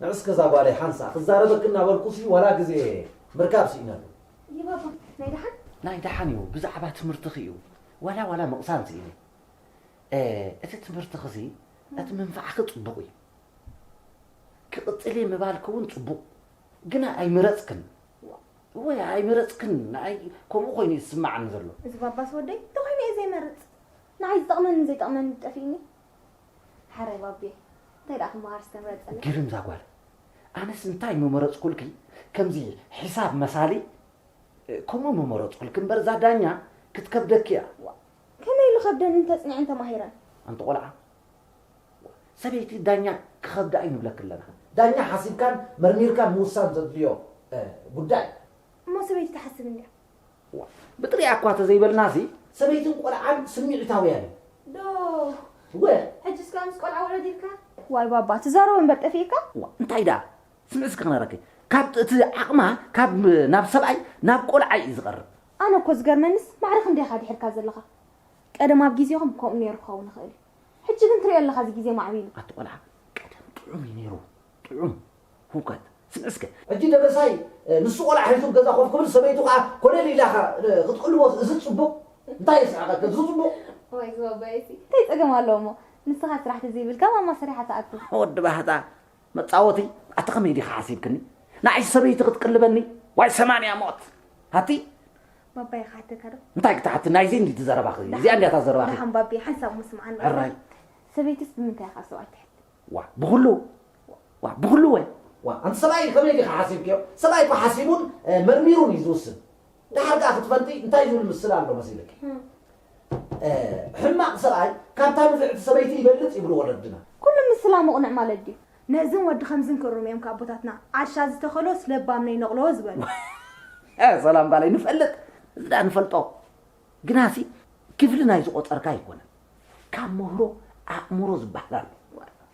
ንዕስከ እዛ ጓለይ ሓንሳእ ክዛረበኪ እናበልኩሲ ዋላ ግዜ ምርካብ ስኢነ ኣለኹ። ይባባ፣ ናይ ደሓን? ናይ ደሓን እዩ፣ ብዛዕባ ትምህርትኺ እዩ። ዋላ ዋላ ምቕሳን ስኢነ። እ፣ እቲ ትምህርትኺሲ እቲ ምንፋዕኺ ጽቡቕ እዩ። ክቕጽል እየ ምባልኪ እውን ጽቡቕ፣ ግና ኣይምረጽክን። እወ፣ ኣይምረጽክን። ንኣይ ከምኡ ኮይኑ እዩ ዝስምዓኒ ዘሎ። እዚ ባባስ ወደይ እንተኾይኑ እየ ዘይመርጽ። ንዓይ ዝጠቕመንን ዘይጠቕመንን ጠፊእኒ። ሓራይ ባቤ፣ እንታይ ደኣ ክመሃር ዝተምረጸኒ? ግርም እዛ ጓል። ኣነስ እንታይ ምመረጽኩልኪ፣ ከምዚ ሒሳብ መሳሊ ከምኡ ምመረጽኩልኪ እምበር እዛ ዳኛ ክትከብደኪ እያ። ከመይ ኢሉ ከብደኒ እንተጽኒዐን ተማሂረን? ኣንቲ ቆልዓ፣ ሰበይቲ ዳኛ ክኸብዳ እዩ ንብለኪ ኣለና። ዳኛ ሓሲብካን መርሚርካን ምውሳን ዘድልዮ ጉዳይ። እሞ ሰበይቲ ትሓስብ እንድያ። ብጥሪኣ እኳ ተዘይበልናሲ ሰበይትን ቆልዓን ስምዒታውያን እዩ። ዶ ወ ሕጂ እስካ ምስ ቆልዓ ውለድ ኢልካ? ዋይ ባባ ትዛረብ እምበር ጠፊእካ? እንታይ ደኣ ስምዒ እስኪ ክነረኪ ካብ እቲ ዓቕማ ካብ ናብ ሰብኣይ ናብ ቆልዓ እዩ ዝቐርብ። ኣነ እኮ ዝገርመንስ ማዕረ ክንደይ ኢኻ ድሒርካ ዘለኻ? ቀደም ኣብ ግዜኹም ከምኡ ነይሩ ክኸውን ይኽእል እዩ። ሕጂ ግን ትሪኦ ኣለኻ እዚ ግዜ ማዕቢሉ። ኣቲ ቆልዓ ቀደም ጥዑም እዩ ነይሩ ጥዑም። ህውከት ስምዒ እስከ። ሕጂ ደበሳይ ንሱ ቆልዓ ሒዙ ገዛ ኮፍ ክብል ሰበይቱ ከዓ ኮለል ኢላ ክትቅልቦ እዚ ፅቡቕ? እንታይ የስሕቐካ እዚ ፅቡቕ? ወይ ዝበበየሲ እንታይ ፀገም ኣለዎ እሞ ንስኻ ስራሕ ተዘይብልካ ማማ ሰሪሓ ትኣቱ። ወዲ ባህታ መጻወቲ ኣቲ ከመይ ዲኻ ሓሲብክኒ ንዓይ ሰበይቲ ክትቅልበኒ ዋይ ሰማንያ ሞት ሃቲ ባባይ ክሓተካ ዶ እንታይ ክትሓቲ ናይዚ እንዲ ትዘረባኺ እዚኣ እንዲያ ታዘረባኺ ደሓን ባቢ ሓንሳብ ምስምዓን ሕራይ ሰበይትስ ብምንታይ ኢኻ ሰብኣይ ትሕት ዋ ብኹሉ ዋ ብኹሉ ወይ ዋ ኣንቲ ሰብኣይ ከመይ ዲኻ ሓሲብክዮ ሰብኣይ እኮ ሓሲቡን መርሚሩን እዩ ዝውስን ደሓር ከኣ ክትፈልጢ እንታይ ዝብል ምስላ ኣሎ መሲልኪ ሕማቕ ሰብኣይ ካብታ ንፍዕቲ ሰበይቲ ይበልፅ ይብሉ ወለድና። ኩሉ ምስላ ምቕኑዕ ማለት ድዩ? ነዝን ወዲ ከምዝን ክእርሙ እዮም ኣቦታትና ዓሻ ዝተኸሎስ ለባም ነይነቕሎ ዝበሉ። ሰላም ጓለይ ንፈልጥ እዚ ደኣ ንፈልጦ ግናሲ ክፍሊ ናይ ዝቖፀርካ ኣይኮነን ካብ ምህሮ ኣእምሮ ዝበሃል ኣሎ።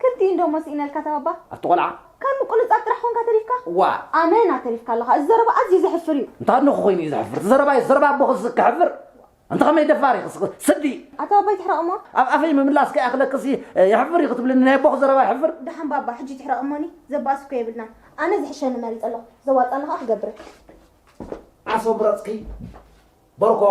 ክልቲኡ እንዶ መሲእነልካ ተባባ ኣብቲ ቆልዓ ካብ ምቁንጻብ ጥራሕ ኮንካ ተሪፍካ ዋ ኣመና ተሪፍካ ኣለኻ እዚ ዘረባ ኣዝዩ ዘሕፍር እዩ እንታ ኣለኹ ኮይኑ እዩ ዘሕፍር እቲ ዘረባ እዩ ዘረባ ኣቦ ክስክ ከሕፍር እንተ ኸመይ ደፋር ኢኺ ስዲ ኣታ ኣባይ ትሕረቕ እሞ ኣብ ኣፈይ ምምላስ ከይኣኽለክሲ የሕፍር እዩ ክትብልኒ ናይ ኣቦኺ ዘረባ የሕፍር ደሓን ባባ ሕጂ ትሕረቕ እሞኒ ዘባእስ እኮ የብልናን ኣነ ዝሕሸኒ መሪጸ ኣለኹ ዘዋጻኒ ኸኣ ክገብር ዓሶ ምረጽኪ ቦርኮ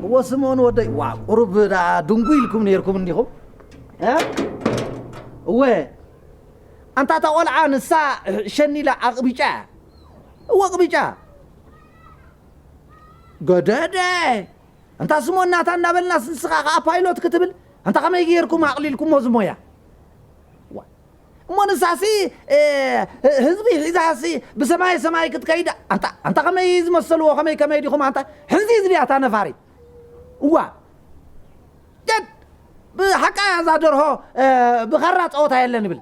እዎ ስምኦን ወደይ ዋ ቁሩብ ደኣ ድንጉ ኢልኩም ነይርኩም እንዲኹም እ? እወ ኣንታ እታ ቆልዓ ንሳ ሸኒላ ኣቕቢጫ እያ እወ ኣቕቢጫ ገደደ ኣንታ ስምኦን ናታ እንዳበልናስ ንስኻ ኸዓ ፓይሎት ክትብል ኣንታ ከመይ ገይርኩም ኣቕሊልኩሞ ዝሞያ እሞ ንሳሲ ህዝቢ ሒዛሲ ብሰማይ ሰማይ ክትከይድ ኣንታ ኣንታ ከመይ ዝመሰልዎ ከመይ ከመይ ዲኹም ኣንታ ሕንዚ ዝብያ እታ ነፋሪት እዋ ጀድ ብሓቃ እዛ ደርሆ ብኸራ ፀወታ የለን ይብል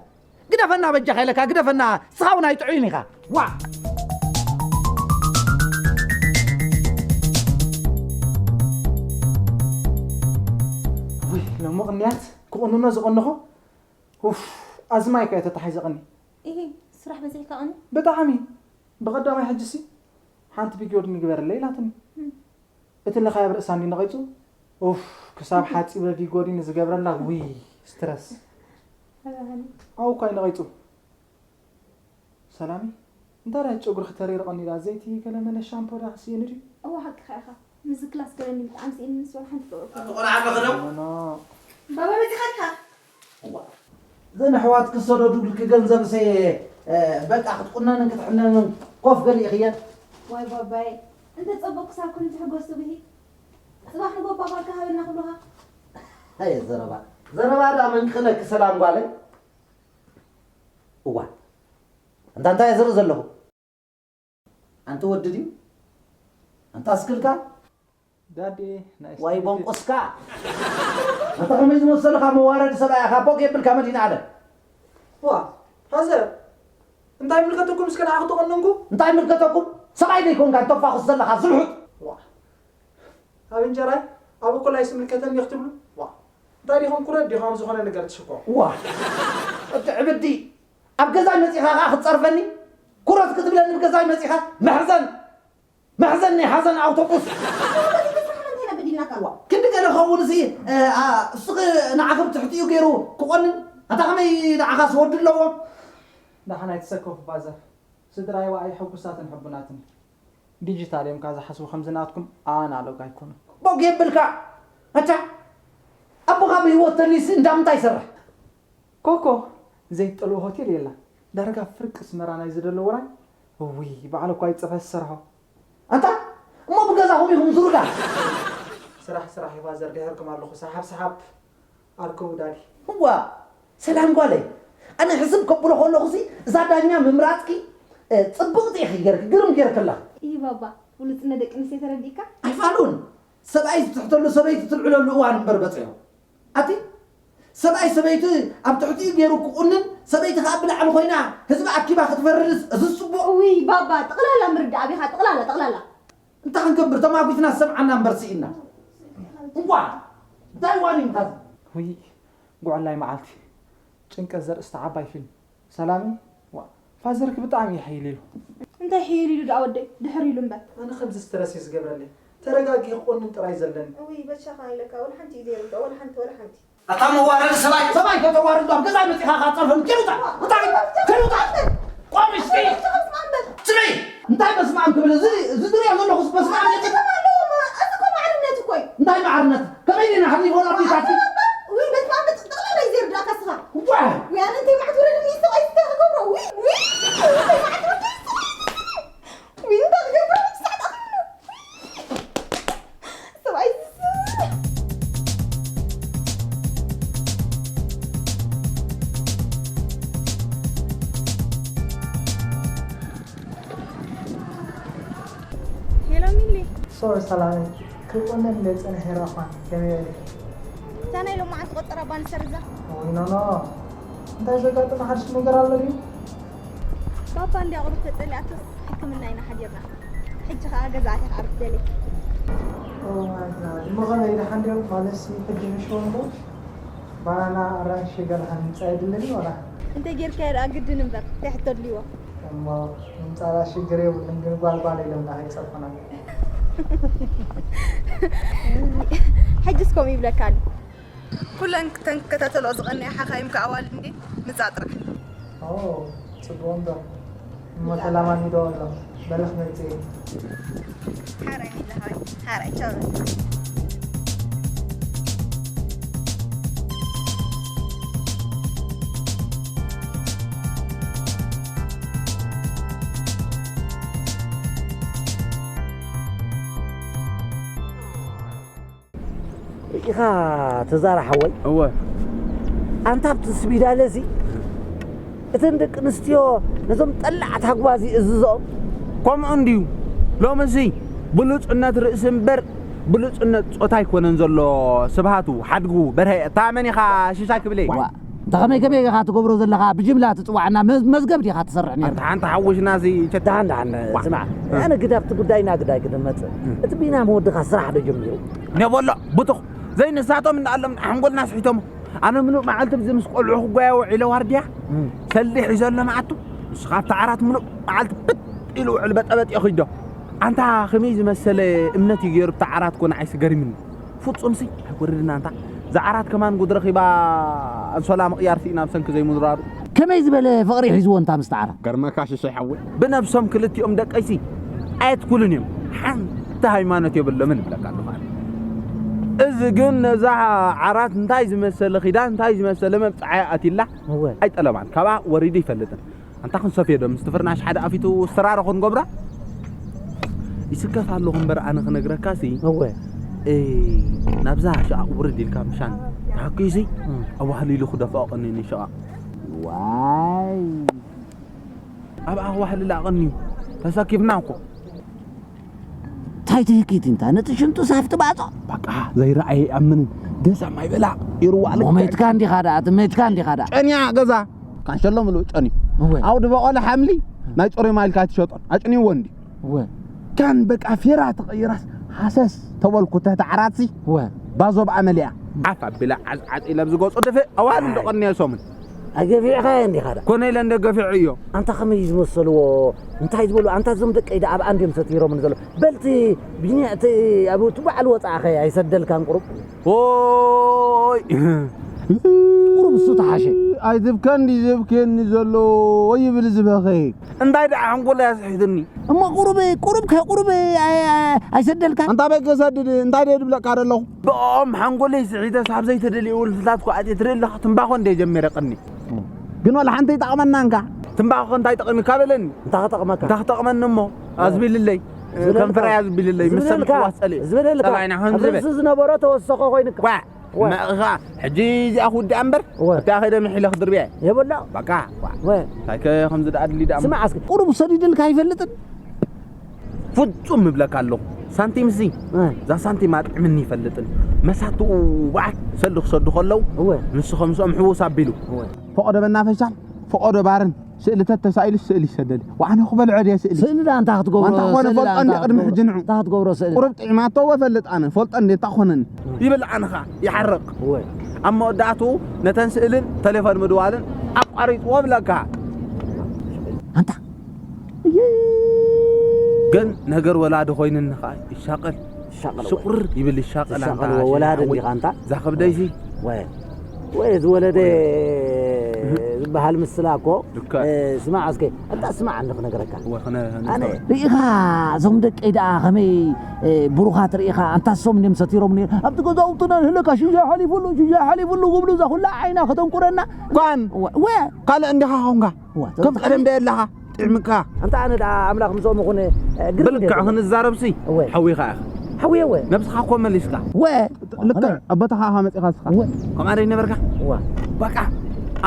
ግደፈና በጃኻ ኢለካ ግደፈና ስኻ እውን ኣይጥዑይን ኢኻ ዋ ውይ ሎሚ ቅንያት ክቕንኖ ዝቐንኹ ኡፍ ኣዝማይ እኮ እያ ተታሒዘ ቀኒ ኢሂ ስራሕ በዚሕካ ቀኒ ብጣዕሚ ብቐዳማይ ሕጂ ሲ ሓንቲ ቢጊዮድ ንግበረለይ ኢላትኒ እቲ ለኻይ ኣብ ርእሳ እንዲ ነቒጹ ኡፍ ክሳብ ሓጺበ ቪጎዲ ንዝገብረላ ውይ ስትረስ ኣብኡ እኳ እዩ ነቒጹ ሰላሚ እንታይ ዳኣ ጨጉርኺ ተሪርቐኒ ኢላ ዘይቲ ገለመለ ሻምፖ ዳ ክስእኒ ድዩ እዋ ሓቅኻ ኢኻ ምስዚ ክላስ ገለኒ ብጣዕሚ ስኢኒ ንሱ ሓንቲ ክገብረካ ኣቲ ቆልዓ ኣለኺ ዶ ኖ ባባ መጺኻልካ እዘን ኣሕዋት ክሰደዱልኪ ገንዘብሰ በቃ ክትቁነንን ክትሕነንን ኮፍ ገሊእኽየን። ዋይ ባባየ እንተ ጸበኩ ሳብ ክንዲ ትሕጎስ ትብሂ ጽባሕ ንጎ ባባካ ሃበና ክብሉኻ። ኣየ ዘረባ ዘረባ ደኣ መንክለኪ ሰላም ጓለይ። እዋ እንታ እንታይ እየ ዝርኢ ዘለኹ? ኣንቲ ወዲ ድዩ? ኣንታ ኣስክልካ? ዳዴ ናይ ዋይ ቦንቆስካ ኣንታ ከመይ ዝመሰልኻ መዋረዲ ሰብኣይ ኢኻ ፎቅ የብልካ መዲና ዓለም ዋ ፋዘር እንታይ ምልከተኩም እስከ ንዓኹ ተቐነንኩ እንታይ ምልከተኩም ሰብኣይ ዘይኮንካ ተፋኹስ ዘለኻ ዝልሑጥ ዋ ኣብ እንጀራይ ኣብ እኮላይ ስምልከተኒ ክትብሉ ዋ እንታይ ዲኹም ኩረት ዲኹም ዝኾነ ነገር ትሽኮ ዋ እቲ ዕብዲ ኣብ ገዛይ መጺኻ ኸዓ ክትጸርፈኒ ኩረት ክትብለኒ ብገዛይ መጺኻ መሕዘን መሕዘኒ ሓዘን ኣውቶቡስ። ስራሕ እንታይ ኢና በዲልናካ? ክንዲ ገለ ኸውን እዚ እስኺ ንዓኺ ብትሕቲኡ ገይሩ ክቆንን ኣታ ከመይ ንዓኻስ ወዲ ኣለዎ? ደሓን ኣይትሰከፉ ፋዘር፣ ስድራይ ዋኣ ሕጉሳትን ሕቡናትን። ዲጂታል እዮም ካብ ዝሓስቡ ከምዚ ናትኩም ኣናሎግ ኣይኮኑን። ቦግ የብልካ ኣታ። ኣቦኻ ብህይወት ተልዩሲ እንዳ ምንታይ ይሰርሕ? ኮኮ ዘይትጠልቦ ሆቴል የላን። ዳርጋ ፍርቂ ኣስመራ ናይ ዝደሎ ውራይ። እውይ ባዕሉ እኳ ይጽበ ዝሰርሖ። ኣንታ እሞ ብገዛኹም ኢኹም ዝሩጋ። ስራሕ ስራሕ እዩ ፋዘር፣ ድሕርኩም ኣለኹ። ሰሓብ ሰሓብ ኣርክቡ ዳዲ። እዋ ሰላም ጓለይ፣ ኣነ ሕስብ ከብሎ ከለኹሲ እዛ ዳኛ ምምራጽኪ ጽብቕቲ ኢኺ ገርኪ፣ ግርም ገርክላ። እይ ባባ፣ ብሉጽነት ደቂ ኣንስትዮ ተረዲእካ? ኣይፋሉን። ሰብኣይ ዝትሕተሉ ሰበይቲ ትልዕለሉ እዋን እምበር በጺሑ። ኣቲ ሰብኣይ ሰበይቲ ኣብ ትሕቲኡ ገይሩ ክቑንን ሰበይቲ ከኣ ብላዕሊ ኮይና ህዝቢ ኣኪባ ክትፈርድስ እዚ ጽቡቕ። ውይ ባባ ጥቕላላ ምርዳእ ኣቢኻ ጥቕላላ ጥቕላላ። እንታይ ክንገብር ተማጒትና ዝሰምዓና እምበር ስኢንና። እዋ እንታይ እዋን እዩ ምታዝ። ውይ ጉዕላይ መዓልቲ ጭንቀት ዘርእስታ ዓባይ ፊልም። ሰላሚ፣ ዋ፣ ፋዘርኪ ብጣዕሚ እዩ ሕይል ኢሉ። እንታይ ሕይል ኢሉ ደኣ ወደይ? ድሕር ኢሉ እምበር። ኣነ ከምዚ ስትረስ እዩ ዝገብረለይ። ተረጋጊ ክቆንን ጥራይ ዘለኒ። እውይ በጃኻ ኢለካ ወላ ሓንቲ እዩ ዘይርድኦ ወላ ሓንቲ ወላ ሓንቲ። ኣታ መዋረዲ ሰብኣይ ሰብኣይ ከተዋርዶ ኣብ ገዛይ መፂኻ ካፀርፈን ኬሩታ እንታይ ኬሩታ ቆምሽቲ ስሚ እንታይ በስማም ክብል እዚ እዚ ድሪኦ ዘለኹስ በስማም ይፅ እዚ እኮ ማዕርነት እኮ እዩ እንታይ ማዕርነት ከመይ ዲና ሓሊፎና ኣቢታት ውይ በስማም ብጥቕላላ እዩ ዘይርዳእካ ስኻ ዋ ወይ ኣነ እንታይ ማዕት ወረድኒ ይስቕ ኣይስተ ክገብሮ ውይ ውይ እንታይ ማዕት ወረድኒ ይስቕ ኣይስተ ውይ እንታይ ክገብሮ ክሳዕ ጠቕምሉ ውይ ሰብኣይ ዝስቕ ሄሎ ሚሊ ሶሪ ሰላመይ ክልቆነን እንደ ጸንሐ ራኳን ከመይ በልኪ? እታ ናይ ሎማዓንቲ ቆጠራ ባንሰርዛ። ወይ ኖኖ እንታይ ዘጋጠመ ሓድሽ ነገር ኣሎ ድዩ? ባባ እንድያ ቁሩብ ተጸሊኣቶስ ሕክምና ኢና ሓዲርና። ሕጂ ከኣ ገዛ ኣትያ ክዓርፍ ደልየ። ኦ ማይ ጋድ እሞ ከመይ ደሓን ድዮም? ማለትሲ ሕጂ ምሽዎም ዶ? ባናና ኣራንሺ ገለ ከ ምምጻእ የድልን እዩ ዋላ? እንተ ጌርካዮ ደኣ ግድን እምበር እንታይ ሕቶ ኣድልይዎ? እሞ ምምጻእ ደኣ ሽግር የብሉን ግን ጓል ጓል ኢሎምና ከይጸርፉና። ሕጅስ ከምኡ ይብለካ ኣሎ። ኩለን ክተን ክከታተልኦ ዝቐነያ ሓኻይም ከ ኣዋልድ እንድየን? ምጻእ ጥራሕ። ኦ፣ ጽቡቕ እምበር። እሞ ተላማሚዶ ኣሎ። በለ ክመጽእ እየ። ሓራይ ሚሊ ሓወይ፣ ሓራይ ቻው በል። ኢኻ ተዛራ ሓወይ እወ ኣንታ ኣብቲ ስቢዳለ እዚ እተን ደቂ ኣንስትዮ ነዞም ጠላዕቲ ኣጉባዝ ይእዝዝኦም ከምኡ እንድዩ ሎምሲ ብሉፅነት ርእሲ እምበር ብሉፅነት ፆታ ኣይኮነን ዘሎ ስብሃቱ ሓድጉ በርሀ እታ መን ኢኻ ሽሻይ ክብለ ዋ እንተ ኸመይ ከመይ ኢኻ ትገብሮ ዘለኻ ብጅምላ ትፅዋዕና መዝ- መዝገብ ዲኻ ትሰርሕ ነይርካ ኣንታ ሓንቲ ሓውሽና ሲ ቸታ ደሓን ደሓን ስማዕ ኣነ ግዳ ኣብቲ ጉዳይና ግዳይ ክንመፅእ እቲ ቢናም ወድኻ ስራሕ ዶ ጀሚሩ ነቦሎ ብቱኽ ዘይንሳቶም እንዳኣሎም ሓንጎልና ስሒቶሞ ኣነ ምሉእ መዓልቲ ብዚ ምስ ቆልዑ ክጓየ ውዒለ ዋርድያ ሰሊሕ እዩ ዘሎ መዓቱ ንስኻ ኣብቲ ዓራት ምሉእ መዓልቲ ብጥ ኢሉ ውዕል በጠበጥ እዮ ኺዶ ኣንታ ከመይ ዝመሰለ እምነት እዩ ገይሩ ብቲ ዓራት ኮ ንዓይሲ ገሪምኒ ፍጹምሲ ኣይወርድና ኣንታ እዛ ዓራት ከማን ጉድ ረኺባ ኣንሶላ ምቕያር ስኢና ብሰንኪ ዘይምድራሩ ከመይ ዝበለ ፍቕሪ ሒዝዎ እንታ ምስ ተዓራ ገርመካ ሽሸይ ሓወይ ብነብሶም ክልቲኦም ደቀይሲ ኣየትኩሉን እዮም ሓንቲ ሃይማኖት የብሎምን እብለካ ኣለኹ ኣነ እዚ ግን ነዛ ዓራት እንታይ ዝመሰለ ኺዳን እንታይ ዝመሰለ መብፅዓያ ኣትላ እወ ኣይጠለባን ካብኣ ወሪዱ ይፈልጥን ኣንታ ክንሰፍዮ ዶ ምስቲ ፍርናሽ ሓደ ኣፊቱ ስራሮ ክንገብራ ይስከፍ ኣለኹ እምበር ኣነ ክነግረካሲ እወ ናብዛ ሸቓቕ ውርድ ኢልካ ምሻን ተሓኪሲ ኣዋህሊሉ ክደፍኦ ቀኒኒ ሸቓቕ ዋይ ኣብኣ ክዋህልላ ቀንዩ ተሰኪፍና እኮ እንታይ ትህኪት እንታ ነቲ ሽንጡ ሳፍቲ ባጾ በቃ ዘይረኣየ ይኣምንን ገዛ ማይ በላ ይርዋዕ ልክዕ ሞመይትካ እንዲኻ ደኣ ትመይትካ እንዲኻ ደኣ ጨንያ ገዛ ካንሸሎ ምሉእ ጨንዩ እወ ኣብኡ ድበቐለ ሓምሊ ናይ ጾሮይ ማይልካ ትሸጦን ኣጭንይዎ እንዲ እወ ካን በቃ ፌራ ተቐይራስ ሃሰስ ተበልኩ ተህቲ ዓራትሲ እወ ባዞ ብኣ መሊኣ ዓፍ ኣቢላ ዓዝዓዝ ኢለ ብዝገጹ ድፍእ ኣዋል እንደቐንየ ሰሙን ኣይገፊዕኻዮ እንዲኻ ዳ? ኮነ ኢለ እንደ ገፊዐዮ። ኣንታ ከመይ ዝመሰልዎ እንታይ ዝበሉ ኣንታ እዞም ደቀይ ዳ ኣብ ኣንድዮም ሰቲሮምን ዘሎ በልቲ ቢኒ እቲ ኣብ እቲ በዓል ወፃእኸ ኣይሰደልካን ቁሩብ? ኦይ! ቁሩብ እሱ ተሓሸ። ኣይትብከ እንዲ ዘብክየኒ ዘሎ ይብል ዝበኸ። እንታይ ደኣ ሓንጎለይ ኣስሒትኒ። እሞ ቁሩብ ቁሩብ ከ ቁሩብ ኣይ- ኣይ- ኣይሰደልካ? ኣንታ በይ ከሰድድ እንታይ ደይ ድብለካ ደለኹ? ብኦም ሓንጎለይ ስሒተስ ኣብ ዘይተደልየ ውልፍታት እኮ ኣትየ ትርኢ ኣለኻ ትምባኾ እንደ ጀሚረ ቅድሚ። ግን ወላ ሓንቲ ይጠቕመና እንካ። ትምባኾ እንታይ ጠቕሚካ በለኒ። እንታይ ክጠቕመካ? እንታይ ክጠቕመኒ እሞ ኣዝቢልለይ። ዝብለልካ- ከንፈረይ ኣዝቢልለይ ምስ ዝብለልካ- ሰምዕዋ ጸልእ። ዝብለልካ ጸላኢና ከም ኣብ ዝብል። ርእሱ ዝነበሮ ተወሰኸ ኮይንካ። ዋ! ዋ! መእኻ ሕጂ እዚኣ ክውድኣ እምበር ወ- እታ ከይደ ምሒለ ክድርብያ እየ። የብላ። በቃ፣ ዋ። ወ- እንታይ ከ ከምዚ ደኣ ድሊ ደኣ እሞ? ስማዕ እስኪ፣ ቁሩብ ሰዲድልካ ኣይፈልጥን? ፍጹም እብለካ ኣለኹ። ሳንቲምሲ፣ እ። እዛ ሳንቲም ኣጥዕምኒ ይፈልጥን። መሳትኡ በዓል ሰልዲ ክሰዱ ከለዉ፣ እወ። ንሱ ከምስኦም ሕውስ ኣቢሉ። እወ። ፈቐዶ መናፈሻን ፈቐዶ ባርን ስእልታት ተሳኢሉ ስእሊ ይሰደድ። ዋዕነ ክበልዖ ድየ ስእሊ? ስእሊ ደኣ እንታይ ክትገብሮ? ዋንታ ኮነ ስእሊ ደኣ ፈልጦ እንታይ እንደ ቅድሚ ክትገብሮ? ሕጂ ንዑ። እንታይ ክትገብሮ ስእሊ? ቁሩብ ጥዒማቶ እወ ፈልጥ ኣነ። ፈልጦ እንደ እንታይ ኮነኒ? ይብል ኣነ ኸኣ ይሓርቕ። እወ። ኣብ መወዳእትኡ ነተን ስእልን ተሌፎን ምድዋልን ኣቋሪጽዎ እብለካ። ኣንታ። እየ። ግን ነገር ወላዲ ኮይንኒ ኸኣ ይሻቐል። ይሻቐል እወ። ሽቁር ይብል ይሻቐል ኣንታ ይሻቐል እወ። ወላዲ ሽሓወይ። እንዲኻ ኣንታ? እዛ ከብደይሲ። ወ- ወይ ዝወለደ ዝበሃል ምስላ እኮ ልክዕ። እ፣ ስማዕ እስከ ኣንታ ስማዕ እንዶ ክነግረካ። እወ፣ ክነ- ኣነ ክነግረካ። ርኢኻ እዞም ደቀይ ደኣ ከመይ እ፣ ብሩኻት ርኢኻ ኣንታ እሶም እንድዮም ሰቲሮም ነይሩ ኣብቲ ገዛውትና ንህለካ ሽሻይ ሓሊፉሉ ሽሻይ ሓሊፉሉ ክብሉ እዛ ኩላ ዓይና ከተንቁረና ጓን ወ- ወ ካልእ እንዲኻ ኾንካ እዋ፣ ከም ቀደም ደ ኣለኻ ጥዕምካ ኣንታ ኣነ ደኣ ኣምላኽ ምስኦም ይኹን እ፣ ግርም ብልክዕ እንድየ ክንዛረብሲ እወ። ሓዊኻ ኢኻ ሓውየ ወ ነብስኻ እኮ መሊስካ ወ ልክዕ ኣቦታኻ ኢኻ መጺኻ ንስኻ ወ ከምኣ ዶ ይነበርካ እዋ በቃ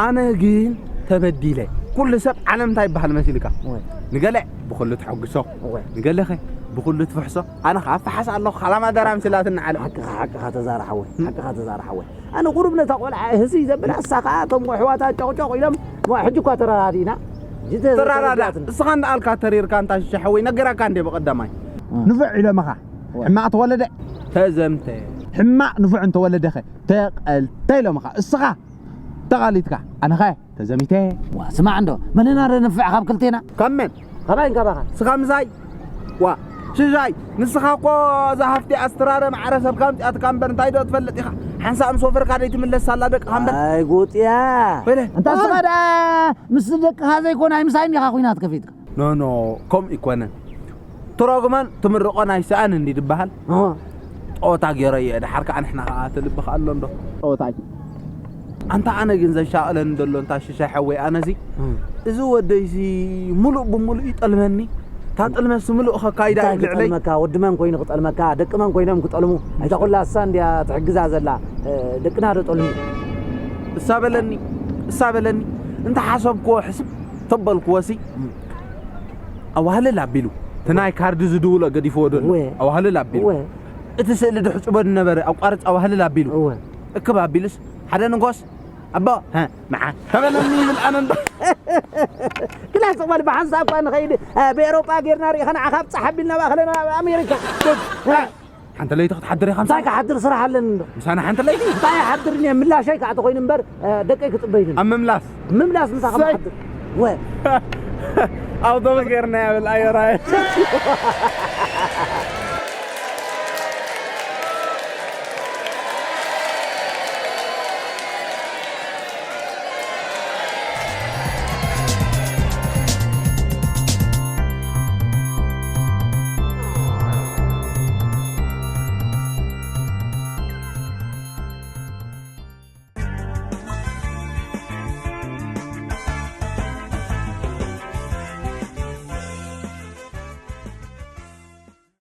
ኣነ ግን ተበዲለ ኩሉ ሰብ ዓለም እንታይ ይበሃል መሲልካ ወ ንገለ ብኹሉ ተሐጉሶ እወ ንገለኸ ብኹሉ ትፍሕሶ ኣነ ኸዓ ፍሓስ ኣለኹ ካላማ ደራም ስላትና ዓለም ሓቅኻ ሓቅኻ ተዛር ሓወይ ሓቅኻ ተዛር ሓወይ ኣነ ቁሩብ ነታ ቆልዓ ህስይ ዘብላ እሳ ኸዓ እቶም ኣሕዋታ ጨቕጨቕ ኢሎም ሞ ሕጂ እኳ ተረዳዲእና ሕጂ ተ- ተራዳዳ ተረዲኣትና። እስኻ እንዳኣልካ ተሪርካ እንታ ሽሻ ሓወይ ነገራካ እንዴ ብቐዳማይ ንፉዕ ኢሎምኻ ሕማቕ ተወለደ ተዘምተ ሕማቕ ንፉዕ እንተወለደኸ ተቐልተ ኢሎምኻ እስኻ ተቓሊትካ ኣነኸ ተዘሚተ ዋ ስማዕ እንዶ መነና ዶ ንፍዕ ካብ ክልቴና ካብ መን ካባይን ካባኻ ስኻ ምሳይ ዋ ሽሻይ ንስኻ እኮ እዛ ሃፍቲ ኣስትራረ ማዕረ ሰብካ ምፅኣትካ እምበር እንታይ ዶ ትፈልጥ ኢኻ ሓንሳእ ምስ ወፈርካ ደይትምለስ ሳላ ደቅኻ እምበር ኣይ ጉጥያ ወይለ እንታ ስኻ ደኣ ምስ ደቅኻ ዘይኮነ ኣይ ምሳይ እንዲኻ ኩናት ከፊትካ ኖ ኖ ከምኡ ይኮነን ትረጉመን ትምርቆን ኣይሰኣን እንዲ ዝበሃል ጦታ ገይረ እየ ደሓር ከዓ ንሕና ከዓ ትልብኻ ኣሎ እንዶ ጦታይ ኣንታ ኣነ ግን ዘሻቕለኒ ዘሎ እንታ ሽሻይ ሓወይ ኣነሲ እዚ ወደይሲ ሙሉእ ብሙሉእ ይጠልመኒ እታ ጥልመሲ ሙሉእ ከካይዳ እንታይ እዩ ልዕለይ ክጠልመካ ወዲ መን ኮይኑ ክጠልመካ ደቂ መን ኮይኖም ክጠልሙ ኣይታ ኩላ እሳ እንድያ ትሕግዛ ዘላ እ፣ ደቅና ዶ ጠልሙ እሳ በለኒ እሳ በለኒ እንተ ሓሰብክዎ ሕስብ ተበልክዎሲ ኣዋህልል ኣቢሉ እቲ ናይ ካርዲ ዝድውሎ ገዲፍዎ ዶ እወ። ኣዋህልል ኣቢሉ እወ። እቲ ስእሊ ድሕፅቦ ዝነበረ ኣቋርፅ ኣዋህልል ኣቢሉ እወ። እክብ ኣቢሉስ ሓደ ንጎስ ኣቦ ሃ፣ መዓ ተበለኒ ይብል ኣነ እንዶ ክላስ እዋል ብሓንሳብ እኳ ንኸይድ እ፣ ብኤሮጳ ጌርና ርኢኸ ንዓኻ ብፃሕ ኣቢልና ባእኸለና ኣብ ኣሜሪካ ሓንቲ ለይቲ ክትሓድር ኢኻ እንታይ ክሓድር ስራሕ ኣለኒ እንዶ ምሳና ሓንቲ ለይቲ እንታይ ይሓድር እየ ምላሸይ ከዓ ተኮይኑ እምበር እ፣ ደቀይ ክፅበይኒ ኣብ ምምላስ ምምላስ ምሳኻ ሰይ። ምሓድር ወ ኣውቶቡስ ጌርና ያብል ኣየራየ